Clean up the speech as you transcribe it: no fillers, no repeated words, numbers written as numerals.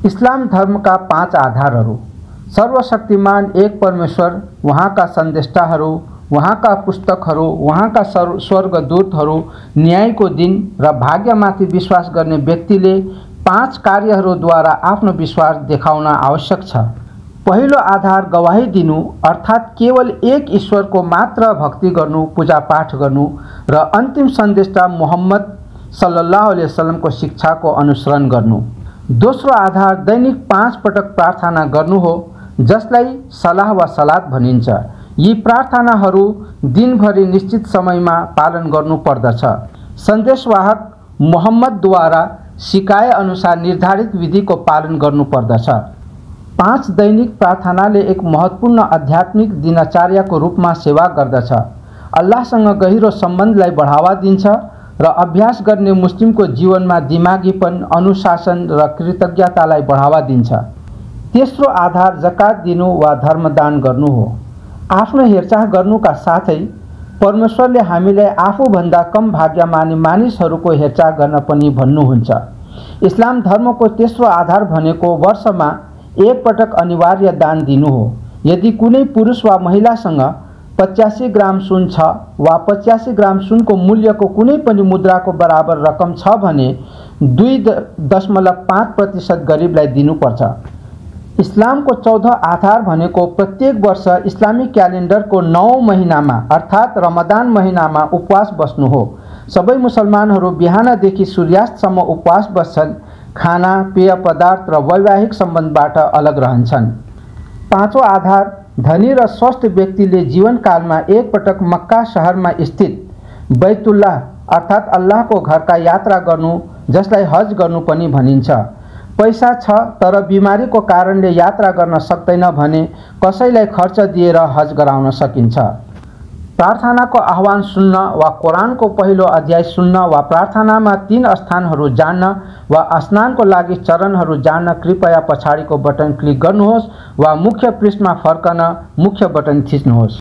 इस्लाम धर्म का 5 आधारहरू। सर्वशक्तिमान एक परमेश्वर, वहाँका सन्देष्टाहरू, वहाँका पुस्तकहरू, वहाँका स्वर्गदूतहरू, न्यायको दिन र भाग्यमाथि विश्वास गर्ने व्यक्तिले 5 कार्यहरूद्वारा आफ्नो विश्वास देखाउन आवश्यक छ। पहिलो आधार गवाही दिनु, अर्थात् केवल एक ईश्वरको मात्र भक्ति गर्नु, पूजापाठ गर्नु र अन्तिम सन्देष्टा मुहम्मद सल्लल्लाहु अलैहि वसल्लमको शिक्षाको अनुसरण गर्नु। दोस्रो आधार दैनिक 5 पटक प्रार्थना गर्नु हो, जसलाई सलाह वा सलात भनिन्छ। यी प्रार्थनाहरू दिनभरि निश्चित समयमा पालन गर्नु पर्दछ। सन्देशवाहक मुहम्मदद्वारा सिकाए अनुसार निर्धारित विधिको पालन गर्नु पर्दछ। 5 दैनिक प्रार्थनाले एक महत्त्वपूर्ण आध्यात्मिक दिनचर्याको रूपमा सेवा गर्दछ, अल्लाहसँग गहिरो सम्बन्धलाई बढावा दिन्छ र अभ्यास गर्ने मुस्लिमको जीवनमा दिमागीपन, अनुशासन र कृतज्ञतालाई बढावा दिन्छ। तेस्रो आधार जकात दिनु वा धर्मदान गर्नु हो। आफ्नो हेरचाह गर्नुका साथै परमेश्वरले हामीलाई आफूभन्दा कम भाग्यमानी मानिसहरूको हेरचाह गर्न पनि भन्नुहुन्छ। इस्लाम धर्मको तेस्रो आधार भनेको वर्षमा एक पटक अनिवार्य दान दिनु हो। यदि कुनै पुरुष वा महिलासँग 85 ग्राम सुन छ वा 85 ग्राम सुनको मूल्यको कुनै पनि मुद्राको बराबर रकम छ भने 2.5% गरिबलाई दिनुपर्छ। इस्लामको 14 आधार भनेको प्रत्येक वर्ष इस्लामी क्यालेन्डरको 9 महिनामा अर्थात् रमदान महिनामा उपवास बस्नु हो। सबै मुसलमानहरू बिहानदेखि सूर्यास्तसम्म उपवास बस्छन्, खाना, पेय पदार्थ र वैवाहिक सम्बन्धबाट अलग रहन्छन्। पाँचौं आधार धनी र स्वस्थ व्यक्तिले जीवनकालमा एक पटक मक्का शहरमा स्थित बैतुल्लाह अर्थात् अल्लाहको घरका यात्रा गर्नु, जसलाई हज गर्नु पनि भनिन्छ। पैसा छ तर बिमारीको कारणले यात्रा गर्न सक्दैन भने कसैलाई खर्च दिएर हज गराउन सकिन्छ। प्रार्थनाको आह्वान सुन्न वा कुरानको पहिलो अध्याय सुन्न वा प्रार्थनामा 3 स्थानहरू जान्न वा स्नानको लागि चरणहरू जान्न कृपया पछाडिको बटन क्लिक गर्नुहोस् वा मुख्य पृष्ठमा फर्कन मुख्य बटन थिच्नुहोस्।